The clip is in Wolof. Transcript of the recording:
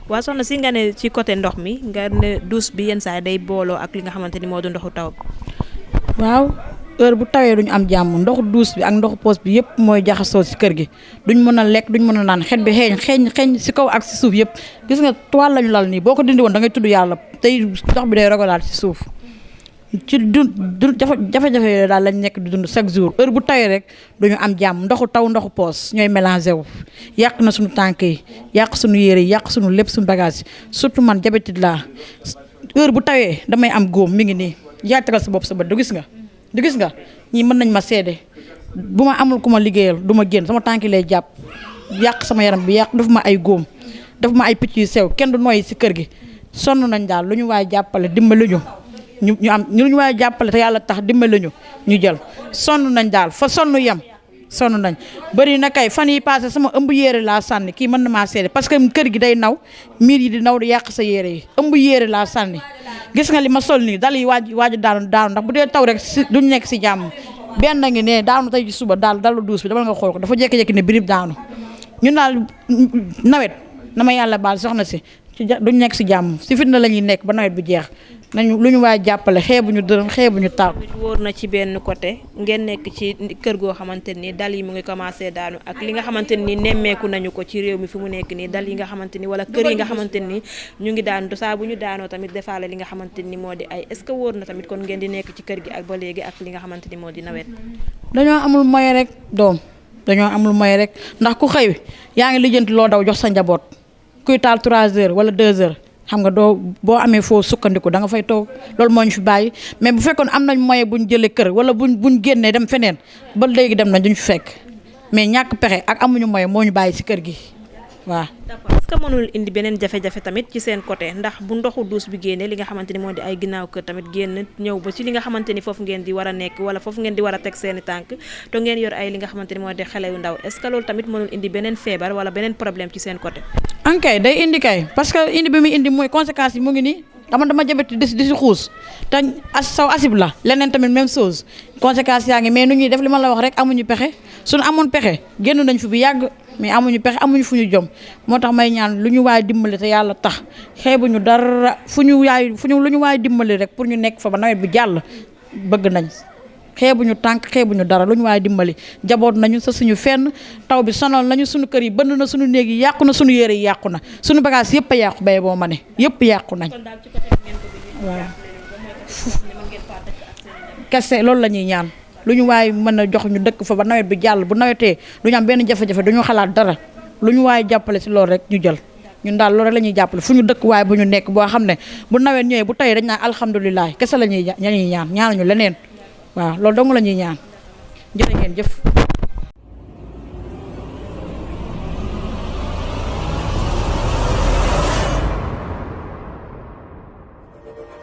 waa soxna si nga ne ci côté ndox mi nga ne douche bi yenn saa day booloo ak li nga xamante ni moo du ndoxu taw bi. waaw heure bu tawee duñu am jàmm ndoxu douche bi ak ndoxu poos bi yëpp mooy jaxasoo si kër gi duñ mën a lekk duñ mën a naan xet bi xeeñ si kaw ak si suuf yëpp gis nga toile lañu lal nii boo ko dindi woon da ngay tudd yàlla tey ndox bi day rogalaat si suuf ci jafe-jafe yooyu daal lañ nekk di dund chaque jour heure bu tawee rek duñu am jàmm ndoxu taw ndoxu poos ñooy mélangé wu yàq na suñu tànk yi yàq suñu yére yi yàq suñu lépp suñu bagage yi surtout man diabétique laa heure bu tawee damay am góom mi ngi nii yaatagal sa bopp sa bët du gis nga ñii mën nañ ma seede bu ma amul ku ma liggéeyal du ma génn sama tànk lay jàpp yàq sama yaram bi yàq daf ma ay góom daf ma ay picc yu sew kenn du nooy si kër gi sonn nañ daal lu ñu waay jàppale dimbali ñu am lu ñu waay jàppale te yàlla tax dimbali ñu jël sonn nañ daal fa sonn yem sonn nañ bëri na kay fan yi passé sama ëmb yére laa sànni kii mën na maa seede parce que kër gi day naw miir yi di naw di yàq sa yére yi ëmb yére laa sànni gis nga li ma sol nii dal yi waaju daanu ndax bu dee taw rek si duñ nekk si jàmm benn ngi ne daanu tey ci suba dalu duus bi dama nga xool ko dafa jékki-jékki ne birib daanu ñun daal nawet na ma yàlla baal soxna si duñ nekk si jàmm si fitna la ñuy nekk ba nawet bi jeex nañu lu ñu waay jàppale xeebuñu dërëm xeebuñu taw. wóor na ci benn côté ngeen nekk ci kër goo xamante ni dal yi mu ngi commencé daanu ak li nga xamante ni nemmeeku nañu ko ci réew mi fi mu nekk nii dal yi nga xamante ni wala kër yi nga xamante ni ñu ngi daanu saa bu ñu daanoo tamit defaale li nga xamante ni moo di ay est-ce que wóor na tamit kon ngeen di nekk ci kër gi ak ba léegi ak li nga xamante ni moo di nawet. dañoo amul moyen rek doom dañoo amul moyen rek ndax ku xëy yaa ngi lijjanti loo daw jox sa njaboot kuy taal 3 heures wala 2 heures. xam nga doo boo amee foo sukkandiku da nga fay toog loolu moo ñu fi bàyyi mais bu fekkoon am nañ moyen buñ jëlee kër wala buñ génnee dem feneen ba léegi dem nañ duñ fi fekk mais ñàkk pexe ak amuñu moyen moo ñu bàyyi si kër gi waaw. d'accord est-ce que mënul indi beneen jafe-jafe tamit ci seen côté ndax bu ndoxu duus bi génnee li nga xamante ni moo di ay ginnaaw kër tamit génn ñëw ba ci li nga xamante ni foofu ngeen di war a nekk wala foofu ngeen di war a teg seeni tànk te ngeen yor ay li nga xamante ni moo di xale yu ndaw est-ce que loolu tamit mënul indi beneen feebar wala beneen problème ci seen côté. ankay day indi kay parce que indi bi muy indi mooy conséquences yi mu ngi nii dama jabet di si xuus te saw asib la leneen tamit même chose conséquences yaa ngi mais nu ñuy def li ma la wax rek amuñu pexe suñu amoon pexe génn nañ fi bu yàgg mais amuñu pexe amuñu fu ñu jom moo tax may ñaan lu ñu waay dimbali te yàlla tax xeebuñu dara lu ñu waay dimbali rek pour ñu nekk fa ba nawet bi jàll bëgg nañ xeebuñu tànk xeebuñu dara lu ñu waay dimbali jaboot nañu sa suñu fenn taw bi sonal nañu suñu kër yi bënn na suñu néeg yi yàqu na suñu yére yi yàqu na suñu bagage yëpp a yàqu bay boo ma ne yëpp yàqu nañ waaw kese loolu la ñuy ñaan lu ñu waay mën a jox ñu dëkk fa ba nawet bi jàll bu nawetee du ñu am benn jafe-jafe du ñu xalaat dara lu ñu waay jàppale si loolu rek ñu jël ñun daal loolu rek la ñuy jàppale fu ñu dëkk waaye bu ñu nekk boo xam ne bu nawet ñëwee bu tey dañ naan alhamdulilah kese la ñuy ñaanuñu leneen waaw loolu dong la ñuy ñaan jërë ngeen jëf